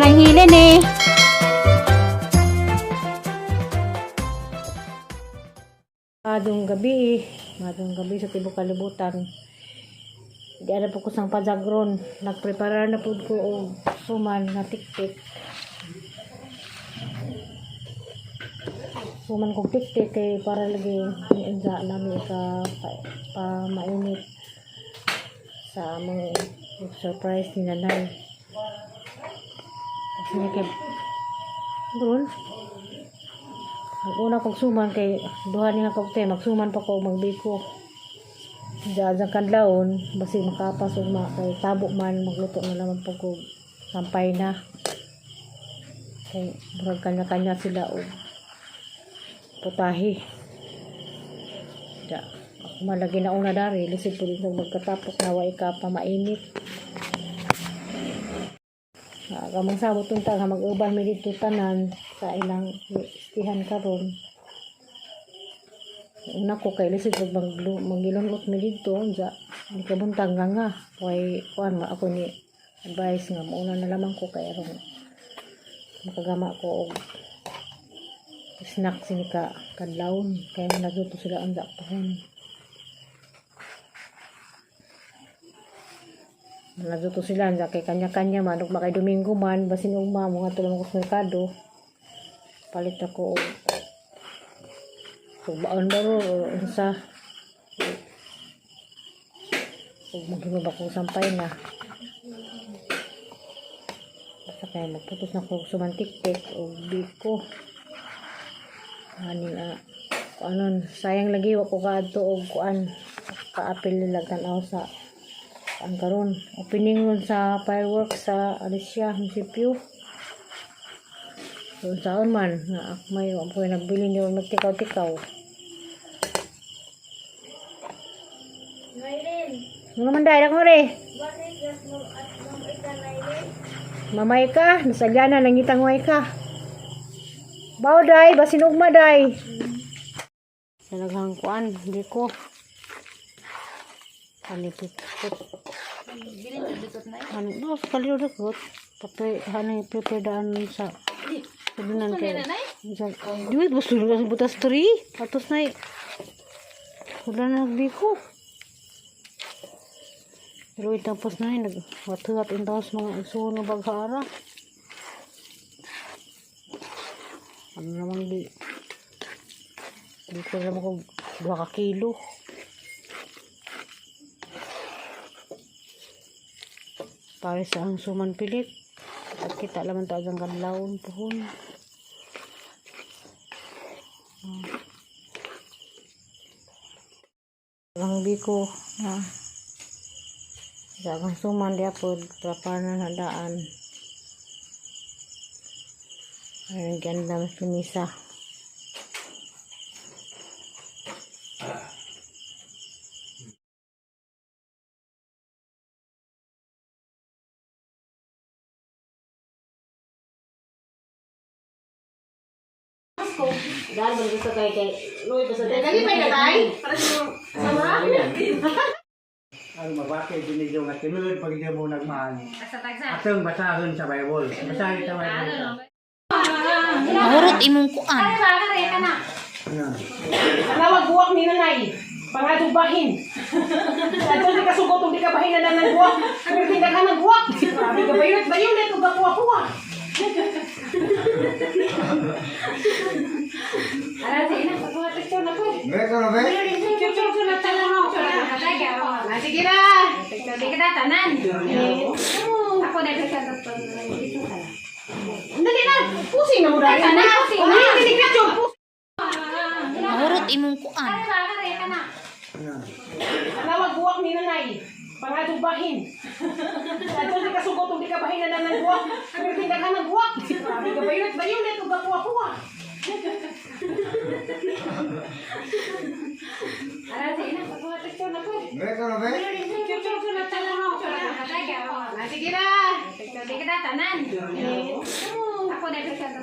Sobrang hilin eh. Adong gabi, madong gabi sa tibok kalibutan. Di ana po ko sang pajagron. Nagpreparar na pud ko og suman nga tiktik. Suman kog tiktik kay para lagi unsa nami ka pa mainit sa among surprise ni nanay. Kasi kay Bron, ang una kong suman kay duha ni nga kaugtay magsuman pa ko og magbiko. Diyan sa kadlawon basig makapas og ma kay tabo man magluto na naman po ko sampay na. Kay murag kanya-kanya sila og putahe. Da, ako man lagi na una dari lisod po din sa magkatapok na wa ka pa mainit. Kamang sabot unta nga mag-uban mi dito tanan sa ilang istihan karon. Una ko kay lisod pag magilunot mi didto unsa ni kabuntag nga nga way kuan ma ako ni advice nga mauna na lamang ko kay aron makagama ko og snack sini ka kadlawon kay nagluto sila unsa pahon. Nagluto sila unsa kay kanya-kanya man ug makay Domingo man basin ugma mo ngadto lang ko sa merkado palit ako og baon ba ro or unsa ug maghimo ba kong sampay na basta kay magputos na ko og sumantiktik og biko ani nga anon sayang lagi wa ko kaadto og kuan kaapil nila tan-aw sa ang karon opening ron sa fireworks sa Alicia munisipyo. So, saan man nga may wa ko nagbili niyo magtikaw-tikaw. Ano naman dahil ako re? Mamay ka, nasalya na, nangitang way ka. Bao day, basin ugma day. Sa naghang kuan, hindi ko. Ano Ano, no, sa kaliw na ko. Pape, ano yung prepare daan sa sabinan kay. Sa, di ba, gusto nila sa butas 3? Atos na wala na nagbiko. Pero itapos na yun, nagwatuhat in taos mga isuon nga baghara. Ano naman di, di ko alam kung 2 ka kilo. Para sa ang suman pilit. At kita laman tayo ang kadlawon pohon. Ang biko na sa ang suman diya po prepare na handaan. Ayun, ganda mas lumisa. Dahil ba gusto kay kay Luy basta Lagi pa natay? Para sa sama? Ang mabati din ninyo nga tinuod pag hindi mo nagmahal. Atong basahon sa Bible. Basahin sa Bible. Mahurot imong kuan. Ano? Tawag buwak ni nanay. Pangadubahin. Adto di ka sugot di ka bahin na ng buwak. Pero tindakan ng buwak. Grabe ka bayulit bayulit ug kuwa-kuwa. Ara sige na pagkuha picture na ko. Picture picture na tayo no. Sige na. Di kita tanan. Ako na picture Dali na. Pusing na mo dali. Tanan, pusing na. Dali picture. Pusing. Mahurot imong kuan. Ano? Tawag buwak ni nanay. Pangadubahin. Adto di ka sugot di ka bahin na ng buwak. Pero tindakan ng buwak. Grabe ka bayulit bayulit ug kuwa-kuwa. Ara sige na Pagkuha picture na ko. Picture picture na tayo no. Sige na. Di kita tanan. Ako na picture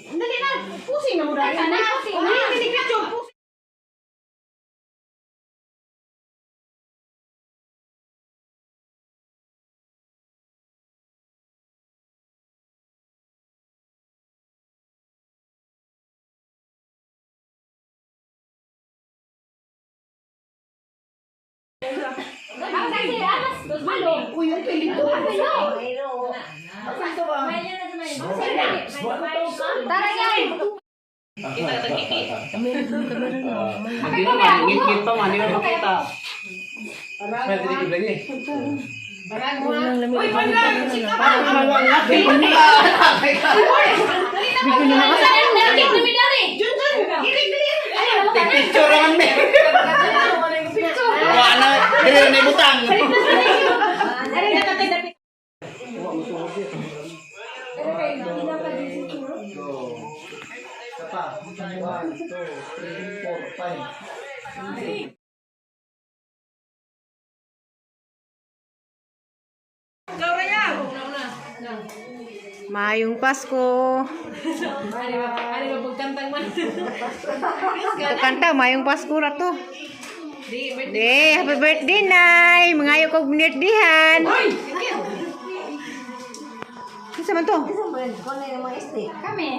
Dali na. Pusing na mo dali. Tanan, pusing na. Dali picture. Pusing. Malo. Uy, yung pilito. Tara guys. Hindi naman, ngit-ngit pa man, hindi naman makita. Pwede din lagi. Uy, pandan! Sika pa! Jun, Jun! Ilig, dali! Picture naman me. Wala na, dili na ibutang. Dali na tatay dapit. Kapa. 1, 2, 3, 4, 5. Mayong Pasko. Ano ba pagkantang man? Kanta, mayong Pasko ra to. Di, De, happy birthday, Nay. Mangayo kog birthdayhan. Uy! Kinsa man to? Kami.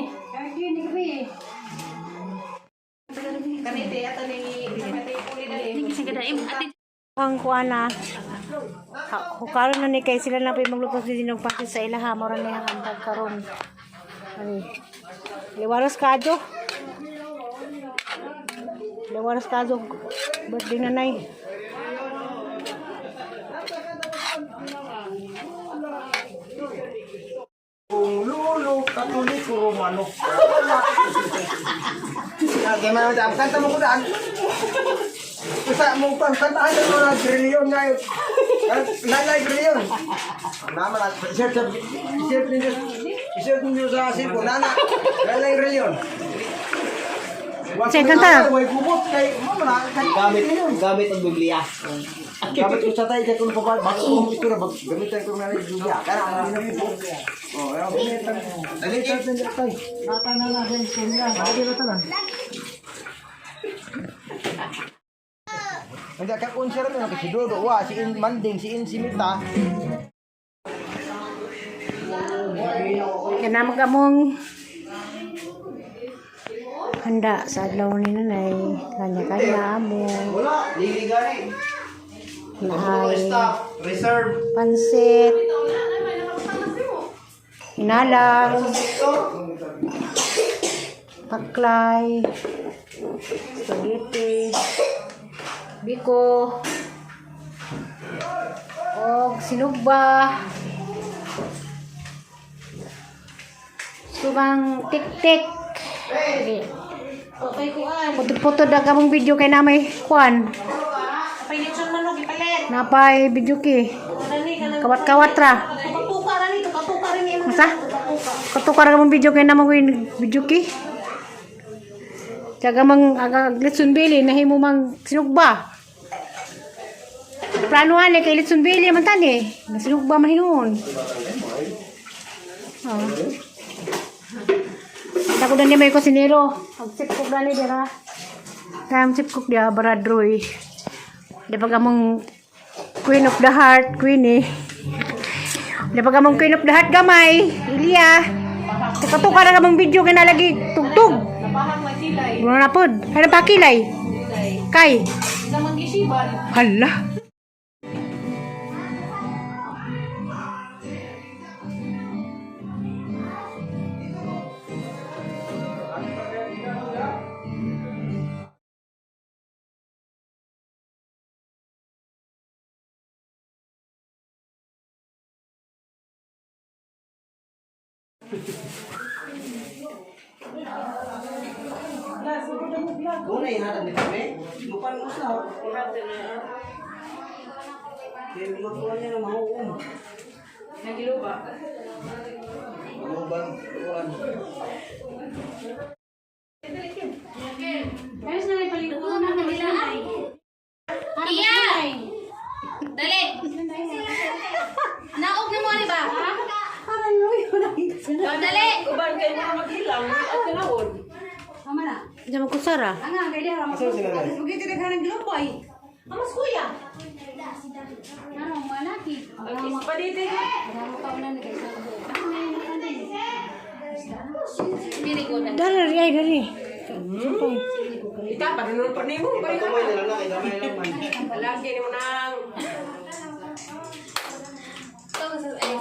Kanite, ato ni Kanite uli dali. Ang kuan na. Hukaron na ni kay sila na pa'y maglutos din ng patis sa ilaha. Mora na yung hantag karon. Ani. Liwaros kadyo. Liwaros kadyo. Birthday na, Nay. Kung lolo, Katoliko, Romano. Okay, man, ang kanta mo ko daan. Usa mo pang kantahan mo na trilyon nga. Nanay trilyon. Nama na isip sa isip ninyo. Isip ninyo sa cellphone nana. Nanay trilyon. Sige, kanta. Way kubot kay mo na Gamit, gamit ang Biblia. Gamit ko sa tayo kay kung pa bago ko ito na gamitan ko na ng Biblia. Kana ang ina ko. Oh, ayaw gamitan. Dali tayo. Nata na na sa niya. Bakit na tanan? Hindi ka unsa ra man si Dodo wa si in Manding si in Simita. Kanamag among handa sa adlaw ni nanay. Kanya-kanya amo. Wala, dili gani. Naay Staff, reserve. pansit. Inalang. Paklay. Spaghetti. Biko. Og sinugba. Subang tik-tik. Puto-puto na kamong video kay namay kuan. Painitson manok ipalit. Napay video ki. Nani ka nang Kawat-kawat ra. Tukatuka ra ni, tukatuka rin ni. Masa? Katukar ka mong video kay namang video ki. Tsaga mang agag litson bili nahimo mang sinugba. Plano ani kay litson bili man tani. Sinugba man hinuon. Oh. Ako na niya may kusinero. Ang chip cook na ni dira. Kaya ang chip cook diya baradroy. Di pag among Queen of the Heart, Queen eh. Di pag among Queen of the Heart gamay, Ilya. Tukatuka na kamong video kay nalagi tugtog. Napahang magkilay. Wala na pod. Hay na pakilay. Kay. Isa manggisiban. Hala. Doon na ihatag ni kami. Lupan mo sa. Kaya lutuan niya ng mahuom. Nagiluba. Lubang, luan. Iya. Dali. Naog na mo ni ba? Dali. Uban kay mo maghilang at kanawon. Diyan magkusara. Amas kuya. Ispadite. Very good. Dari ay dari. Ita pa nun pa nimo pa Kamay na lang na, kay gamay lang man. Lagi nimo nang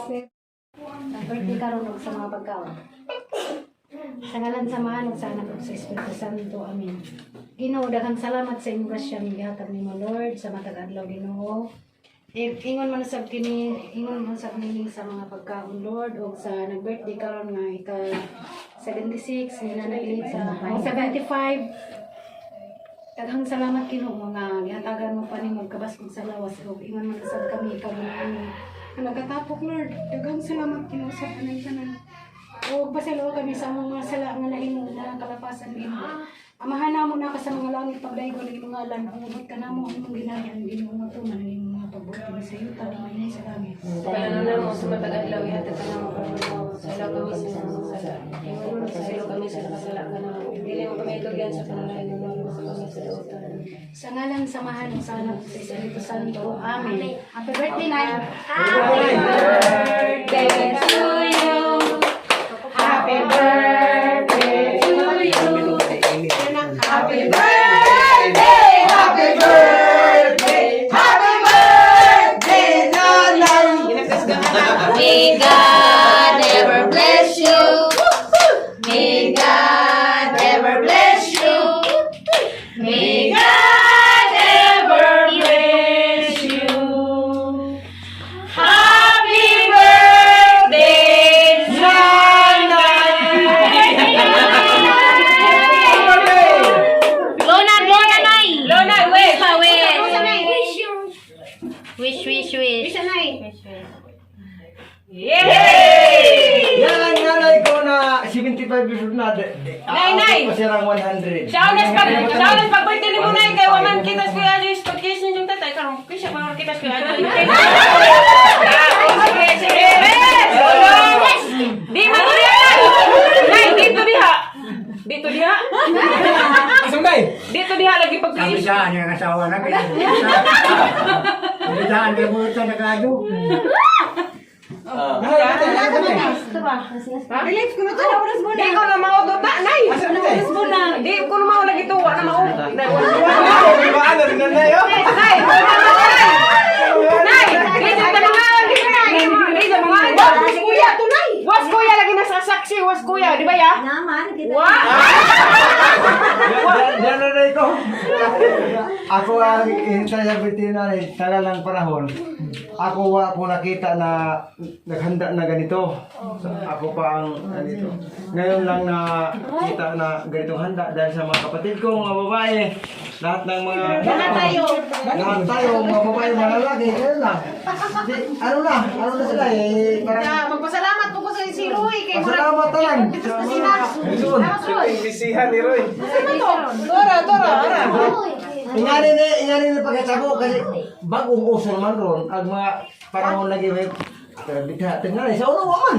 Birthday karon og sa mga pagkaon. Sa ngalan sa Amahan ug sa Anak ug sa Espiritu Santo. Amen. Ginoo, daghang salamat sa imong grasya nga gihatag nimo, Lord, sa matag adlaw, Ginoo. Ingon man sab kini, ingon man sab nini sa mga pagkaon, Lord, ug sa nag-birthday karon nga ika 76 ni Nanay Elisa, o 75. Daghang salamat, Ginoo, nga gihatagan mo pa nimo kabaskog sa lawas ug ingon man sab kami karon ang nagkatapok, Lord. Daghang salamat, Ginoo, sa tanan-tanan. O pasalawa kami sa among mga sala nga nahimo na kalapasan, Ginoo. Amahan namo na ka sa mga langit, pagdaygon ang imong ngalan, umabot ka namo ang imong ginaharian, Ginoo, nga tuman ang imong mga pagbuti sa yuta ug sa langit. Pagkanan namo sa matag adlaw, ihatag ka namo karon sala kami sa mga sala. Ingon sa ilo kami sa nakasala ka namo. Dili mo kami itugyan sa panalangin mo sa kami sa dautan. Sa ngalan sa Amahan ug sa Anak ug sa Espiritu Santo. Amen. Happy birthday, Nay. Happy birthday to you. Happy birthday to you. Happy birthday. Happy birthday! Happy birthday, Nanay! May God ever bless you. May God ever bless you. May God ever bless you. Happy birthday, Nanay! Blow na, blow na, Nay! Blow na, wish! Pa, wish! Wish, wish, wish. Yay! Yan ang nanay ko na 75 years old na. Nay, nay! Aabot pa siya ng 100. Sa unas pag birthday ni mo na kay waman kita sa Kuya Ajoy pag kiss ninyong tatay karon kisya pa kita sa Kuya Ajoy. Sige, sige. Yes! Di man diha. Nay, dito diha. Dito diha. Sunday! Dito diha lagi pag Sabi kiss. sa ang asawa na kayo. Sabi sa akin, mo ito nagado. Di ko na mao duta, Nay. Di ko na mao lagi tuwa na mao. Nay, wala. Nay, Nay, di sa mga di sa mga. Was kuya to, Nay. Was kuya lagi nasa saksi, was kuya, di ba ya? Naman, kita. Wa. Yan nanay ko. Ako ang hintay sa birthday nanay, tagal ng panahon. Ako wa ako nakita na naghanda na ganito. So, ako pa ang ganito. Ngayon lang na kita na ganitong handa dahil sa mga kapatid ko, mga babae. Lahat ng mga... Lahat tayo. Lahat tayo, mga babae, mga lalaki. Ngayon lang. Di, ano na sila eh. Parang, Magpasalamat po ko sa si Roy kay pasalamat na lang. Yun. Dora, Dora, ara. Ingani ni pagkatabo kasi bagong uso naman ron ang mga panahon lagi may pero bigla tingnan sa uno wa man.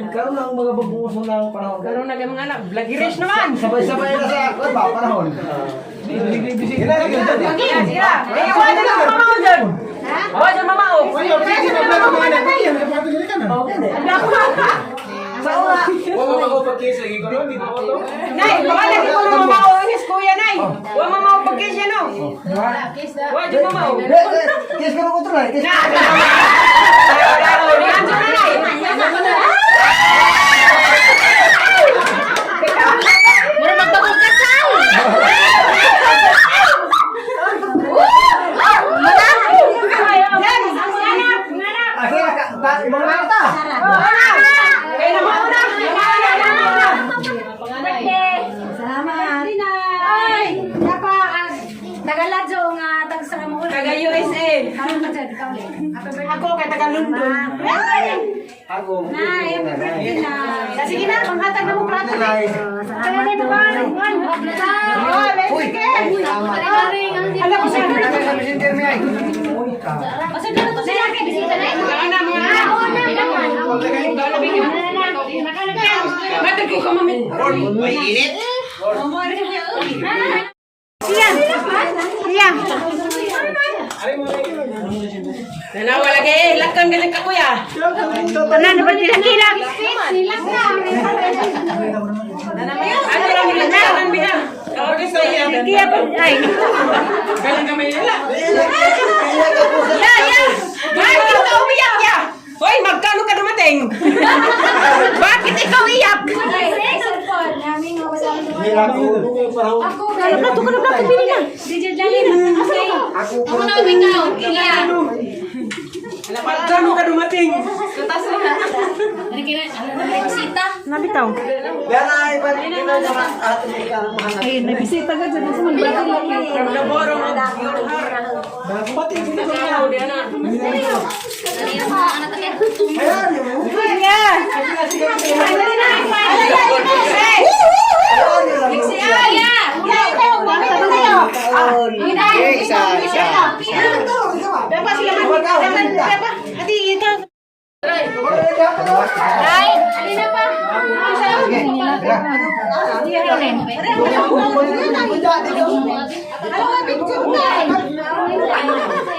Karon ang mga bagong uso ng panahon. Karon na mga anak, vloggeries naman. Sabay-sabay na sa ano ba panahon. Sige, sige. Eh, wala na mama ko dyan. Wala dyan mama ko. Sa una. Nay, baka lagi ko na mama ko ang kuya, Nay. Wa mama ko pag-kiss yan, no? Wa dyan mama ko. Kiss ko ko na. Kiss. Anjo na, Nay. Mura magbagong kasal! Asa ka ta mga ta. Kaya na mauna. Mauna, mauna. Salamat. Ay, napa ang tagaladyo nga tag sa mo. Taga USA. Karon ka dyan, ikaw ulit. Ako kay taga London. Ako. Nay, happy birthday na. Sige na, manghatag na mo plato. Nanay. Kaya na ba? Uy. Alam ko sa Sa messenger mi ay. Mga anak, mga anak. Matag ko ka mami. Nanawa lagi eh, lakang galing ka kuya. Tanan ba tilak? Ano lang nilakanan biha? Kaya pa ay. Galing ka may nila. Iyak ako sa Ya ya. Ay, kita umiyak ya. Hoy, magka Plato ka na plato pili na. DJ Jalin. Ako Ako na ikaw. Iya. Paano ka dumating? Ano kina? Ano bisita? Nabitaw. Yan ay pagkita na ating mahal. Ayun, may bisita ka dyan. Asa man ba? From the bottom of your heart. Dumating sila ko. Dali na mga anak tayo. Ayan, mo. Yeah. Iya. Okay, isa, isa. Dapat sila man. Dapat, dapat. Ati, ito. Ay, alin na pa?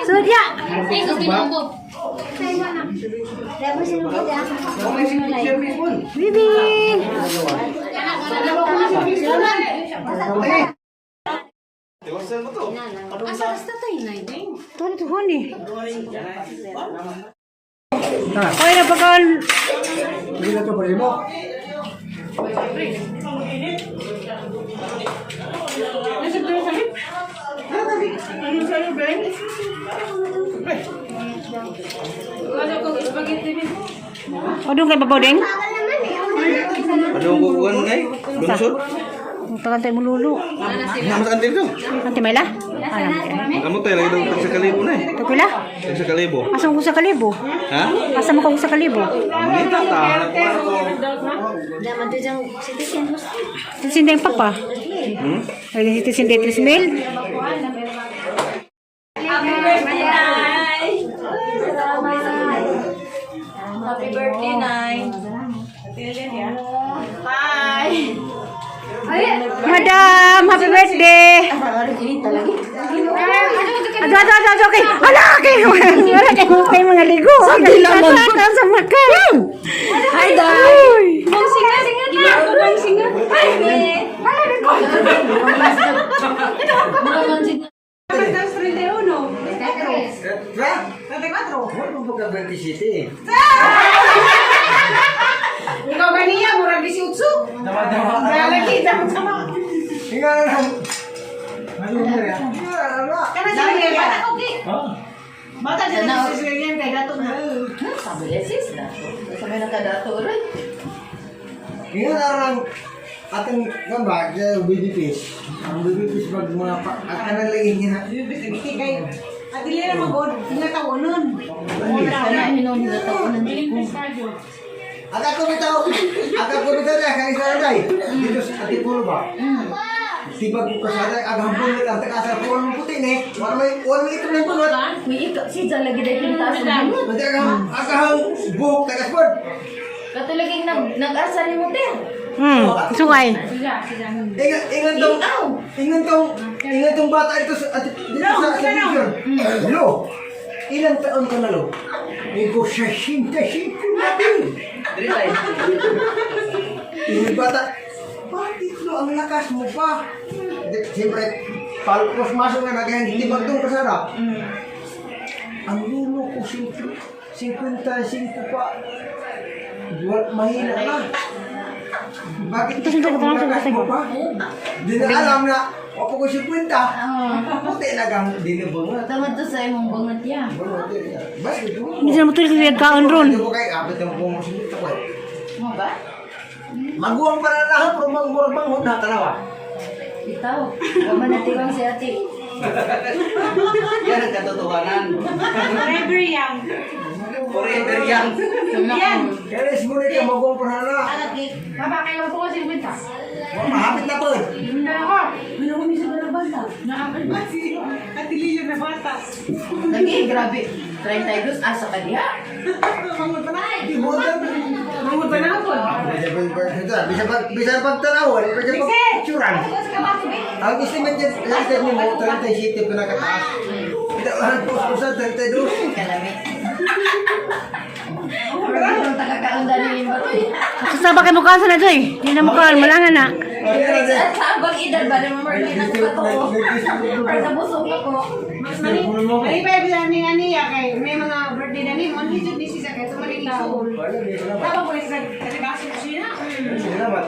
Sudya. Ay, sus Ginoo ko. Bibi. Asa basta tayo na? Tuhan tuhan ni. Oy, napakaon. Hindi na to primo. O doon kay Babaw Deng? Ano ko kuan kay? Lungsod? Takan tayo mululo. Namas antil to. Ante Mayla? Alam ka. Kamu tayo lagi daw sa kalibo na eh. Tagpila? Tag sa kalibo. Asa mo ko sa kalibo? Ha? Asa mo ko sa kalibo? Mangita ta hanap ko ako. Tisindeng papa. Hmm? Ay, tisindeng 3 mil. Happy birthday, Nay! Happy birthday, Nay! Hi! Madam, happy birthday! Ato, ato, ato, ato, okay. Ala, okay. Wala kayo kay mga ligo. Sabi lang mo. Sa maka. Hi, Day. Mong singa, singa na! Mong singa! Ay! Tra? 34. Wala mo ka 27 eh. Ikaw ganiya, murag 18. Dama-dama. Lalaki, dama-dama. Hinga na lang. Hinga na lang. Kana sila ngayon, bata ko, okay. Bata sila sila ngayon, kay dato na. Hinga na lang. Atong kan ba, baby fish. Ang baby fish pag mga pa, at kanang lagi niya. Kay, at dili na mag-on, hinatawanon. At ako bitaw, at ako bitaw na, kaya sa day. Dito sa Antipolo ba? Tibag ko kasada, ag hambunot ang taga sa puno ng puti ni. Wala may itom na bunot. Pati ag ang buhok tagas pod. Katulaging nag-asa ni mo, te. Sungay. Ingan ingan tong ingan tong ingan tong bata ito sa dito sa television. Lo. Ilang taon ka na lo? Iko 65 na din. Yung bata, bakit lo ang lakas mo pa? Di, siyempre, palpos masok na nagayan, hindi bagtong kasara. Ang lulo ko, 55 pa. Mahina na. Bakit Ito, sundot, ikaw ang ito, lakas mo pa? Di na alam na, wapo ko 50. Puti na gang, di na bungat. Tamad to sa imong bangat ya. Bungat, di na. Bakit? Hindi sila matuloy sa kaon ron. Hindi ko kay abot ang buong sumita ko. eh. Mo ba? Maguwang para lahat, pero magmurbangon na tanawa. Itaw. Wa man natiwang si ate. Yan ang katotohanan. Forever young. Forever young. Yan. Kaya is muna ka maguwang para na. Baba kayo po kasi kwenta. Mahapit na po. Ati Leo na bata. Lagi grabe. 32 asa ka diha. Mangod pa na. Di mo na. Mangod pa na ako. Bisa pag bisa pagtanawon, bisa pag picturean. Ang estimate niya, last time mo, 37 pinakataas. Ito, ang post sa 32. Kalami. Ang takakaon dani ba to? Sasaba kay mukha sa na Joy. Hindi na mukha, malangan na. At sa abang edad ba naman mo rin ako katuo. Or nabusog ako. Mali pa yung ni ani ya kay may mga birthday na ni mo ni jud ni siya kay tumali ni Suol. Tapos ko sa kasi baso siya. Salamat.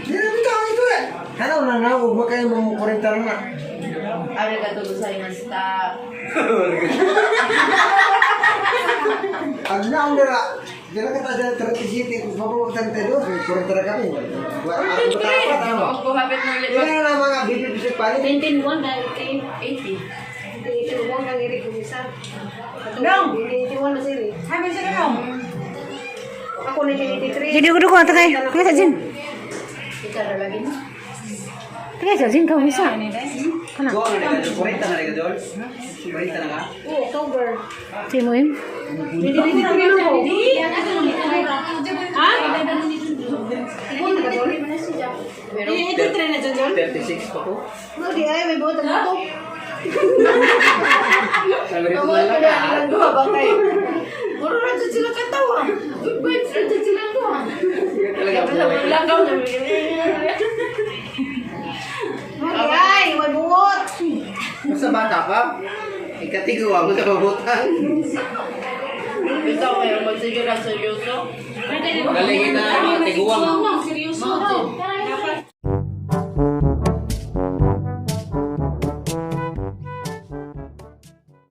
Sino bitaw ito eh? Kano na na, huwag mo kayo mga 40 na. Arigato gozaimashita. Ang naong nila, dila ka tayo sa 37, kung papawa 32, 40 na kami. Oo, ko hapit ng Ilan na mga BPP sa palit? 21 dahil kay 80. 21 kang iri kumisa. No. 21 na sila eh. Sabi sila no. Ako 1983. Jadi ko ko tagay. Tagay sa Jin. Tagay sa Jin ka umisa. Kana. Go na ka, 40 na ka, Jol. 40 na ka. Oh, October. Si mo im. 1983 na ko. Ha? Ito tren na dyan, Jol? 36 pa ko. No di ay may buot ang buto. Sabi rito na lang ka. Gawa ba kayo? Puro na dyan sila katawa. Good vibes na dyan sila gawa. Talaga buhay. Lakaw na. No di ay may buot. Sa bata pa, ikatigawa mo sa mabutan. Ikaw kayo, magsige na seryoso. Galing kita, tiguang.